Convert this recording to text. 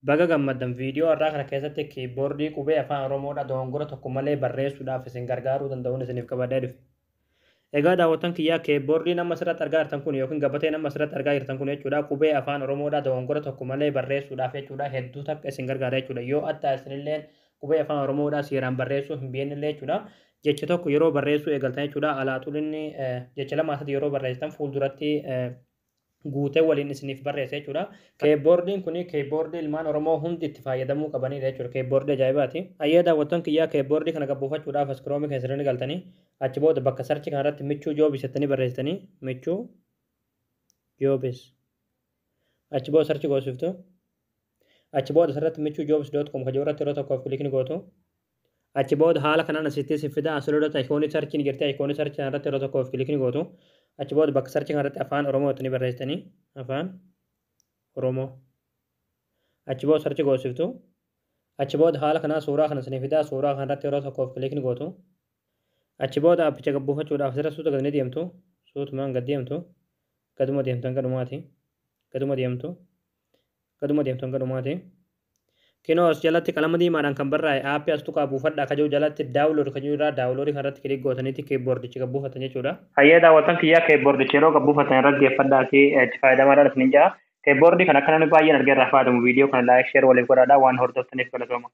Baga gammaddan. Viidiyoo har'aa kana keessatti keyboardii qubee Afaan Oromoodha dogongora tokko malee barreessuudhaaf isin gargaaruu danda'uun isiniif qabadhee dhufe. Egaa daawwattan kiyyaa, keyboardii nama asirratti argaa jirtan kun yookiin gabatee nama asirratti argaa jirtan kun jechuudha, qubee Afaan Oromoodha dogongora tokko malee barreessuudhaaf jechuudha hedduu takka isin gargaara jechuudha. Yoo adda isinilleen qubee Afaan Oromoodha seeraan barreessuu hin beeknellee jechuudha, jecha tokko yeroo barreessuu eegaltan jechuudha, alaaxulinni jecha lama asatti yeroo barreessitan fuulduratti guutee waliin isiniif barreessa jechuudha. Keyboardiin kun keyboardii ilmaan Oromoo hundi itti fayyadamuu qabanidha jechuudha. Keyboardii ajaa'ibaati. Ayyee daawwattoon kiyyaa, keyboardii kana gabbuufachuudhaaf as Chrome keessatti ni galtanii, achi booda bakka search kanarratti Michuu Jobs jettanii barreessitanii, Michuu Jobs, achi booda search goosiftu. Achi booda asirratti michuujobs.com kan irratti yeroo tokkoof click ni gootu. Achi booda haala kanaan asitti si fida. Asirratti iconii searchiin jirti. Iconii search kanarratti yeroo tokkoof click ni gootu. Achi booda bakka search kanarratti Afaan Oromoo jettanii barreessitanii, Afaan Oromoo, achi booda search goosiftu. Achi booda haala kanaa suuraa kana isinii fida. Suuraa kanarratti yeroo tokkoof click ni gootu. Achi booda appicha gabbuufachuudhaaf asirra suuta gad ni deemtu. Suutumaan gad deemtu. Gaduma deemtan gadhumaati. Gaduma deemtu. Gaduma deemtan gadhumaati. Kinoo as jalatti qalama diimaadhaan kan barraa'e appii as tuqaa buufadhaa ka jiru jalatti download ka jiru irraa downloadii kanarratti click gootaniiti keyboardicha gabbuufatan jechuudha. Hayyee daawwattan kiyyaa, keyboardicha yeroo gabbuufatan irra geeffadhaa fi itti fayyadamaadhaan isinin jaa. Keyboardii kana akka namni baay'een argee irraa fayyadamu viidiyoo kana like, share waliif godhaadhaa. Waan hordoftaniif galatooma.